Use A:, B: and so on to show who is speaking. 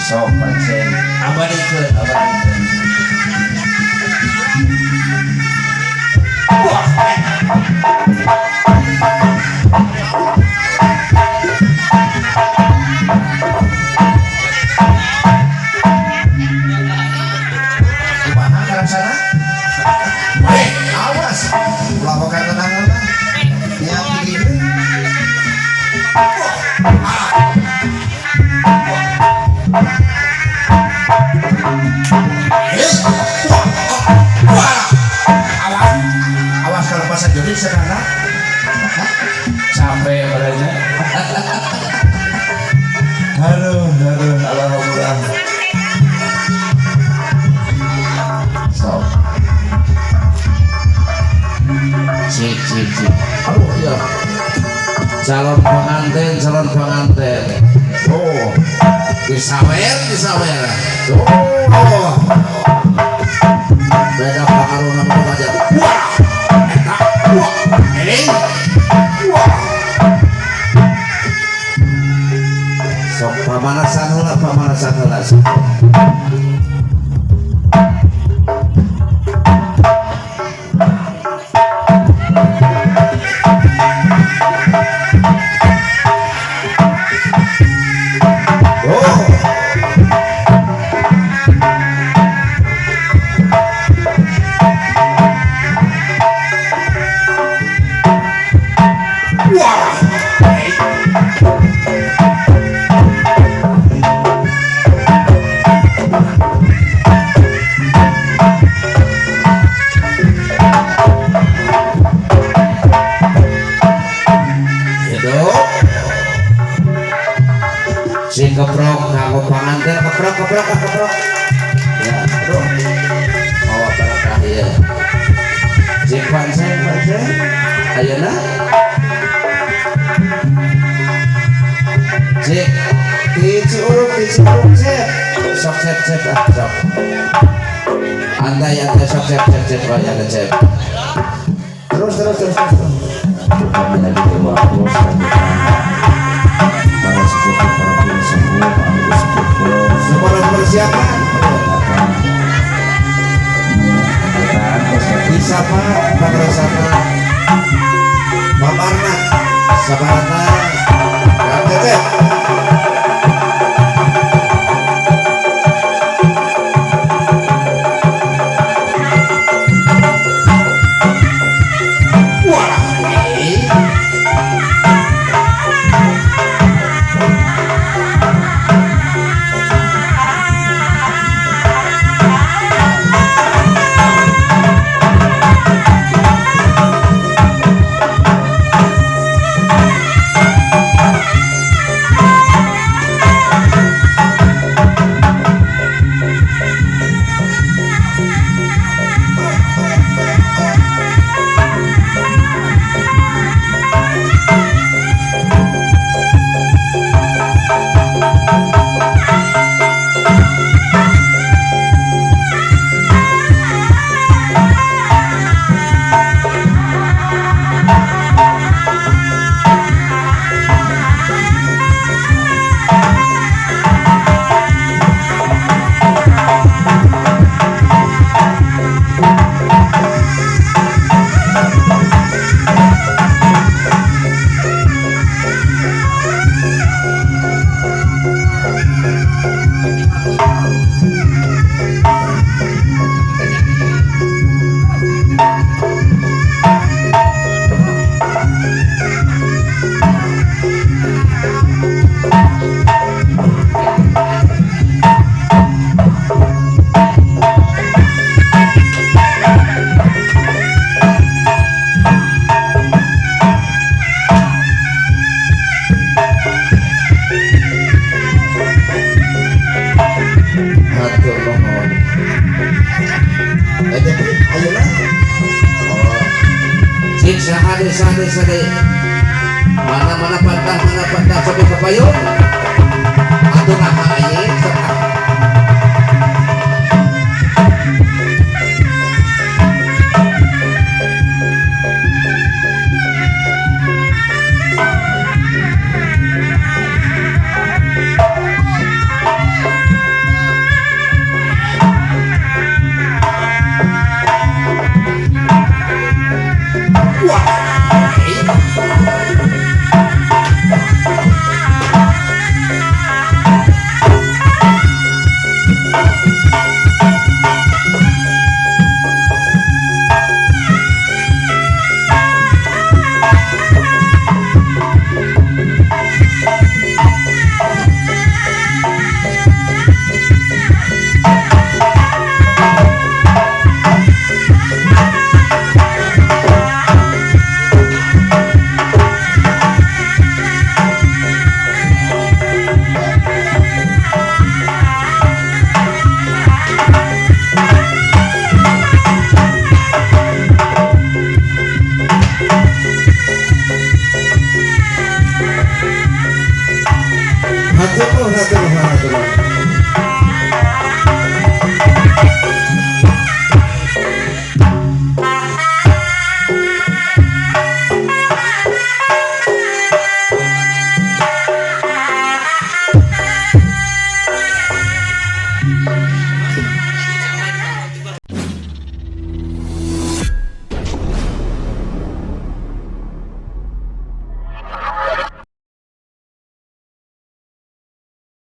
A: Sok pancen abadikeun abadikeun. Wah. Kumaha karasana? Weh, awas. Ulah boga tenang mah. Niat gini. Wah. Awas. Awas kalau pasang juri sekarang.
B: Sampai badannya.
A: Halo, halo, alhamdulillah. Sok.
B: Cik, cik, cik. Aduh, iya. Calon pengantin, calon pengantin.
A: Oh,
B: Disawer, disawer.
A: oh.
B: Beda pengaruh nama aja.
A: Wah, eta, wah, eh, wah.
B: Sok pamanasan heula, pamanasan heula.
A: Oh. Wah. Eh.
B: Gitu. Sing keprok nganggo panganten keprok keprok keprok. Ya, aduh. Bawa berkah ya. Sing pancen pancen. Ayeuna. Cik,
A: Di Ciurug, cep.
B: Sok cep cep ah sok. Antai antai sok cep cep cep oh, ya cep.
A: Terus, terus, terus, terus.
C: Kami lagi di waktu selanjutnya para sepupu, para puluh sepuh, para ibu sepupu.
A: Semua persiapan. Disapa pangrasana Mamarna Sabarana Kang Cecep. Wah, eh.
B: Hatur nuhun.
A: Eh, jadi, ayeuna.
B: Oh. Cik sahade sahade sahade. Mana mana pantah mana pantah sampai ke payung. Atuh nah aye sok ah. Hatur nuhun, hatur nuhun.